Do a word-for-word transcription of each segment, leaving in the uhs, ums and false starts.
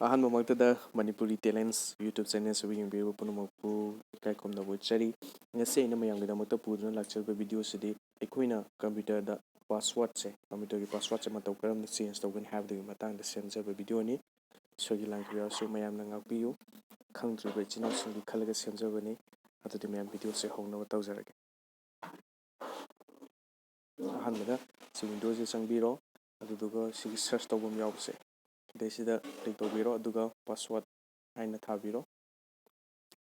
ꯑꯍꯥꯟꯕꯃꯛꯇꯗ Manipuri Talents YouTube channel ꯑꯁꯤꯕꯨ ꯌꯦꯡꯕꯤꯔꯤꯕ ꯄꯨꯝꯅꯃꯛꯄꯨ ꯏꯀꯥꯏ ꯈꯨꯝꯅꯕ ꯎꯠꯆꯔꯤ꯫ ꯉꯁꯤ ꯑꯩꯅ ꯃꯌꯥꯝꯒꯤꯗꯃꯛꯇ ꯄꯨꯗꯨꯅ ꯂꯥꯛꯆꯔꯤꯕ video ꯑꯁꯤꯗꯤ ꯑꯩꯈꯣꯏꯅ computer ꯗ password ꯁꯦ, computer ꯒꯤ password ꯁꯦ ꯃꯇꯧ ꯀꯔꯝꯅ change ꯇꯧꯒꯅꯤ ꯍꯥꯏꯕꯗꯨꯒꯤ ꯃꯇꯥꯡꯗ ꯁꯦꯝꯖꯕ video ꯅꯤ꯫ ꯁꯣꯏꯈꯤ ꯂꯥꯟꯈꯤꯕ ꯌꯥꯎꯔꯁꯨ ꯃꯌꯥꯝꯅ ꯉꯥꯛꯄꯤꯌꯨ꯫ ꯈꯪꯗ꯭ꯔꯤꯕ ꯏꯆꯤꯟ ꯏꯅꯥꯎꯁꯤꯡꯒꯤ ꯈꯜꯂꯒ ꯁꯦꯝꯖꯕꯅꯤ꯫ ꯑꯗꯨꯗꯤ ꯃꯌꯥꯝ video ꯁꯦ ꯍꯧꯅꯕ ꯇꯧꯖꯔꯒꯦ꯫ ꯑꯍꯥꯟꯕꯗ ꯁꯤ window ꯁꯦ ꯆꯪꯕꯤꯔꯣ, ꯑꯗꯨꯗꯨꯒ ꯁꯤꯒꯤ search ꯇꯧꯐꯝ ꯌꯥꯎꯕꯁꯦ, ꯁꯤꯗꯩꯁꯤꯗ click ꯇꯧꯕꯤꯔꯣ, ꯑꯗꯨꯒ password ꯍꯥꯏꯅ ꯊꯥꯕꯤꯔꯣ꯫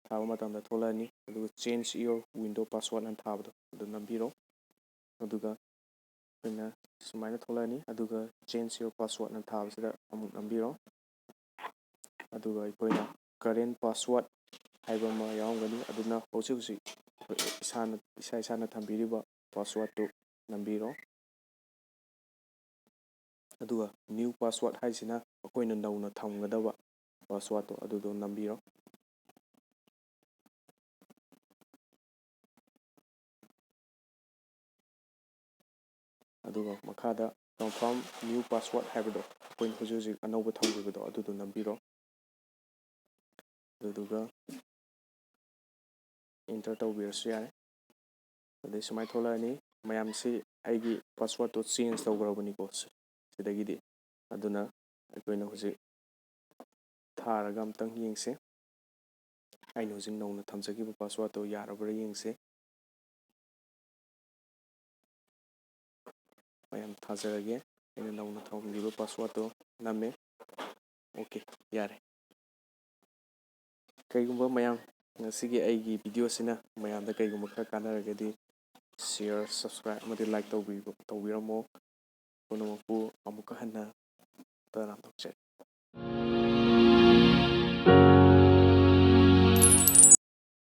ꯊꯥꯕ ꯃꯇꯝꯗ ꯊꯣꯛꯂꯛꯑꯅꯤ, ꯑꯗꯨꯒ change your window password ꯍꯥꯏꯅ ꯊꯥꯕꯗꯣ ꯑꯗꯨ ꯅꯝꯕꯤꯔꯣ꯫ ꯑꯗꯨꯒ ꯑꯩꯈꯣꯏꯅ ꯁꯨꯃꯥꯏꯅ ꯊꯣꯛꯂꯛꯑꯅꯤ, ꯑꯗꯨꯒ change your password ꯅ ꯊꯥꯕꯁꯤꯗ ꯑꯃꯨꯛ ꯅꯝꯕꯤꯔꯣ꯫ ꯑꯗꯨꯒ ꯑꯩꯈꯣꯏꯅ current password ꯍꯥꯏꯕ ꯑꯃ ꯌꯥꯎꯔꯝꯒꯅꯤ, ꯑꯗꯨꯅ ꯍꯧꯖꯤꯛ ꯍꯧꯖꯤꯛ ꯏꯁꯥꯅ, ꯏꯁꯥ ꯏꯁꯥꯅ ꯊꯝꯕꯤꯔꯤꯕ password ꯇꯨ ꯅꯝꯕꯤꯔꯣ꯫ ꯑꯗꯨꯒ new password ꯍꯥꯏꯁꯤꯅ ꯑꯩꯈꯣꯏꯅ ꯅꯧꯅ ꯊꯝꯒꯗꯕ password ꯇꯣ ꯑꯗꯨꯗꯣ ꯅꯝꯕꯤꯔꯣ꯫ ꯑꯗꯨꯒ ꯃꯈꯥꯗ confirm new password ꯍꯥꯏꯕꯗꯣ, ꯑꯩꯈꯣꯏꯅ ꯍꯧꯖꯤꯛ ꯍꯧꯖꯤꯛ ꯑꯅꯧꯕ ꯊꯝꯈꯤꯕꯗꯣ ꯑꯗꯨꯗꯣ ꯅꯝꯕꯤꯔꯣ꯫ ꯑꯗꯨꯗꯨꯒ enter ꯇꯧꯕꯤꯔꯁꯨ ꯌꯥꯔꯦ꯫ ꯑꯗꯩ ꯁꯨꯃꯥꯏꯅ ꯊꯣꯛꯂꯛꯑꯅꯤ꯫ ꯃꯌꯥꯝꯁꯤ ꯑꯩꯒꯤ password ꯇꯣ change ꯇꯧꯈ꯭ꯔꯕꯅꯤꯀꯣ ꯁꯤ-, ꯁꯤꯗꯒꯤꯗꯤ꯫ ꯑꯗꯨꯅ ꯑꯩꯈꯣꯏꯅ ꯍꯧꯖꯤꯛ ꯊꯥꯔꯒ ꯑꯝꯇꯪ ꯌꯦꯡꯁꯦ꯫ ꯑꯩꯅ ꯍꯧꯖꯤꯛ ꯅꯧꯅ ꯊꯝꯖꯈꯤꯕ password ꯇꯣ ꯌꯥꯔꯕ꯭ꯔꯥ ꯌꯦꯡꯁꯦ꯫ ꯃꯌꯥꯝ ꯊꯥꯖꯔꯒꯦ꯫ ꯑꯩꯅ ꯅꯧꯅ ꯊꯝꯈꯤꯕ password ꯇꯣ ꯅꯝꯃꯦ꯫ OK, ꯌꯥꯔꯦ꯫ ꯀꯩꯒꯨꯝꯕ ꯃꯌꯥꯝ ꯉꯁꯤꯒꯤ ꯑꯩꯒꯤ video ꯁꯤꯅ ꯃꯌꯥꯝꯗ ꯀꯩꯒꯨꯝꯕ ꯈꯔ ꯀꯥꯟꯅꯔꯒꯗꯤ share, subscribe ꯑꯃꯗꯤ like ꯇꯧꯕꯤꯕ-, ꯇꯧꯕꯤꯔꯝꯃꯣ꯫ ꯄꯨꯝꯅꯃꯛꯄꯨ ꯑꯃꯨꯛꯀ ꯍꯟꯅ ꯇꯔꯥꯝꯅ ꯑꯣꯛꯆꯔꯤ꯫